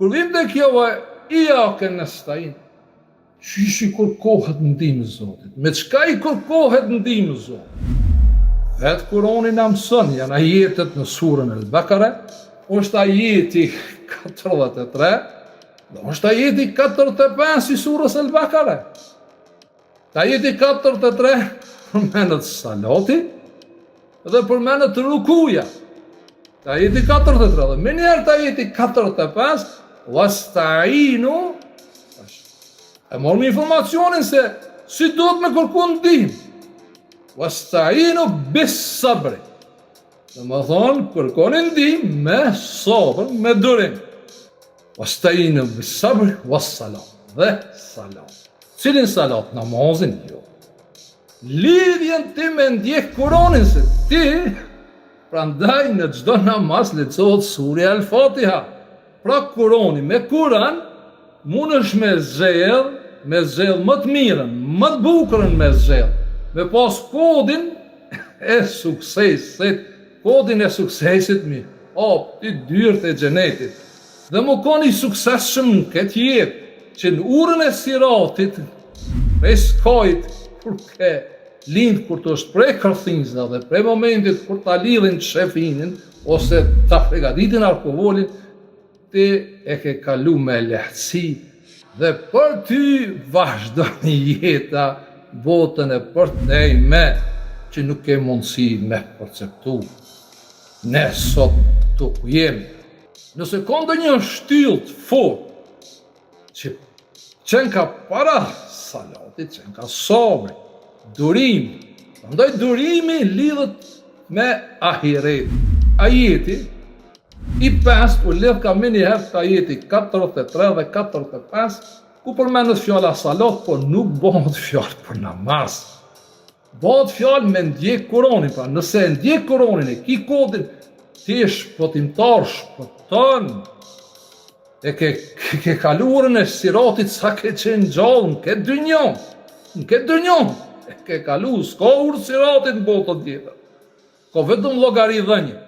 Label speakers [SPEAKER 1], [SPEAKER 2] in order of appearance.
[SPEAKER 1] Kur vim te kjo ve ijake nestain, qysh i kërkohet ndihmë Zotit? Me çka i kërkohet ndihmë Zotit? Vetë Kurani na mëson, janë ajetet në surën El Bekare, është ajeti 43, dhe është ajeti 45 i surës El Bekare. Te ajeti 43 përmendet salati dhe përmendet rukuja. Te ajeti 43 dhe menjëherë te ajeti 45 wastainu e morëm informacionin se si duhet me kërku ndihmë. Wastainu bis sabri. Domethonë, kërkoni ndihmë me sabër, me durim. Wastainu bis sabri was salat. Dhe salat. Cilin salat? Namazin? Jo. Lidhjen ti me ndjek Kuranin se ti prandaj në çdo namaz lexohet surja El Fatiha. Pra Kurani me Kuran mundesh me zgjedh, me zgjedh më të mirën, më të bukurën me zgjedh, me pas kodin e suksesit, kodin e suksesit mi hap ty dyert e xhenetit dhe me kon i suksesshëm në këtë jetë, që në urën e siratit, prej skajit kur ke lind kur të është pre kërthinza dhe prej momentit kur ta lidhin shefinin ose ta pregaditin alkoholin, ti e ke kalu me lehtësi dhe për ty vazhdon jeta botën e përtejme që nuk ke mundësi me perceptu. Ne sot këtu ku jemi. Nëse ka ndonjë shtyllë të fortë që qenka para salatit, qenka sabri, durimi. Prandaj durimi lidhet me ahiret. Ajeti i pestë u lidhka menjëherë te ajeti 43 dhe 45, ku përmendet fjala salat, por nuk bëhet fjalë për namaz. Bëhet fjalë me ndjek Kuranin, pra nëse e ndjek Kuranin e ki kodin, ti je shpëtimtar, shpëton. E ke, ke kalu urën e siratit sa ke qenë gjallë në këtë dynjo. Në këtë dynjo. E ke kalu, s'ka urë siratit në botën tjetër. Ka vetëm llogaridhënie.